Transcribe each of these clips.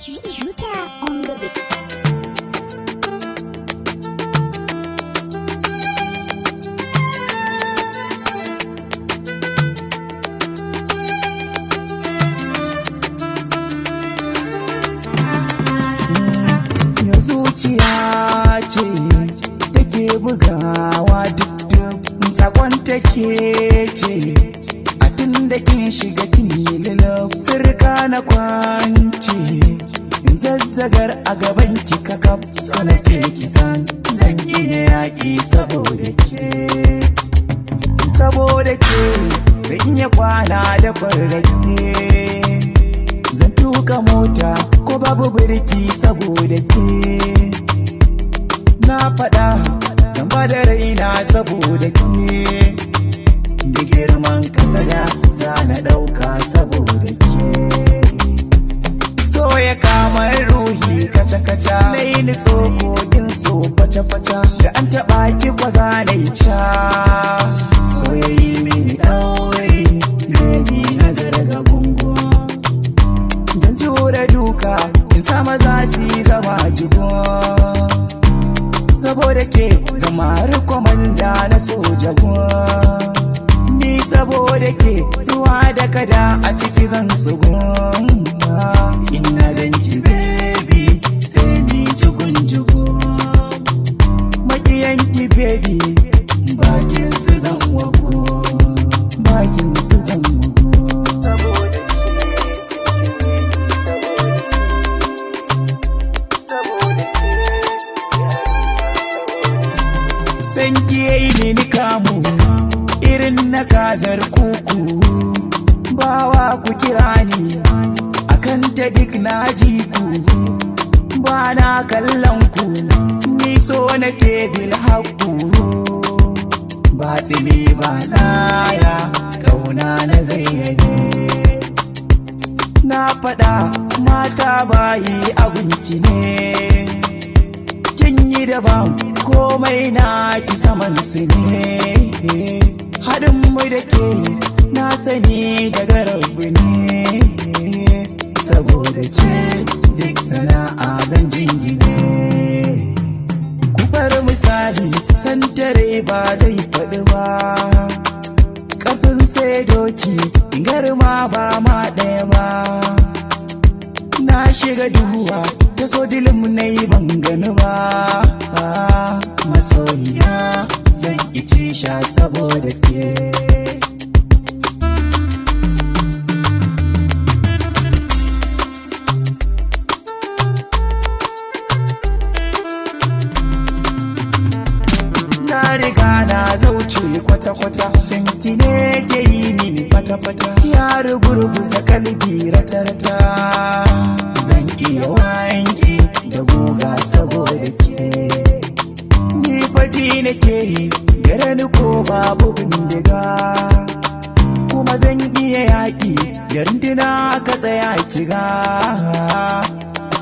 Shooter on the beat. Ya zuciya ce take bugawa duk duk sakon take ce a tun da kin shiga kin yi lilaf sirka na kwance in zazzagar a gaban ki kakaf sana ke kisan zan iya yaƙi saboda ke, saboda ke zan iya kwana da farrake, zan tuka mota ko babu birki saboda ke. Na faɗa, zan ba da raina saboda ke, da girman kasada za na ɗauka saboda ke. So ya kama ruhi kaca-kaca, na yi nitso kogin so face-face, da an taɓa ki kwaza na yi ca. So ya yi mini ɗauri, baby, na zarga gungun. Zan jure duka in sa maza su yi zama jigo, saboda ke zama har kwamanda na soja. Ni saboda ke ruwa da kada a ciki zan tsugun. Ina ganki baby sai ni jugun jugun, makiyanki baby bakin su zan wago, bakin su zan wago. Saboda saboda san ki yayi mini kamu irin na kazar kuku, bawa ku kira ni akan ta duk na ji ku, ba na kallon ku, ni so nake bil haƙu, ba tsimi ba laya, kauna na zayyane. Na faɗa, mata bayi abinki ne, kin yi daban, komai na ki saman su ne. Haɗin mu da ke na sani daga rabu ne, saboda ke duk sana'a zan jingine. Ku bar misali, santare ba zai faɗi ba, kafin sai doki garma ba ma ɗaya ba. Na shiga duhuwa ta so dilim na yi ban gani ba. Masoyiya, zan ici sha saboda ke. Na riga na zauce kwata-kwata, sanki ne ke yi mini fata-fata, ya rugurguza kalbi rata-rata. Zan iya wanki da guga saboda ke. Ni faji nake yi gare ni ko babu bindiga, kuma zan iya yaƙi da runduna ka tsaya kiga.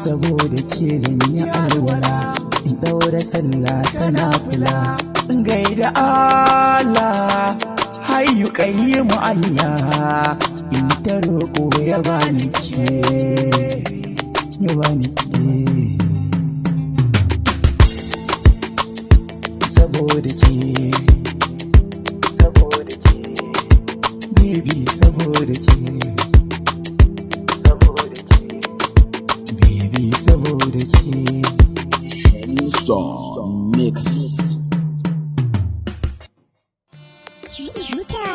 Saboda ke zan yi alwala in ɗaura sallah tana fula, in gaida Allah hayyu mu Allah, in ta roƙo ya bani ke, ya bani ke. Saboda ke, saboda ke baby, saboda ke, saboda ke baby, saboda ke. Song Mix. Shooter.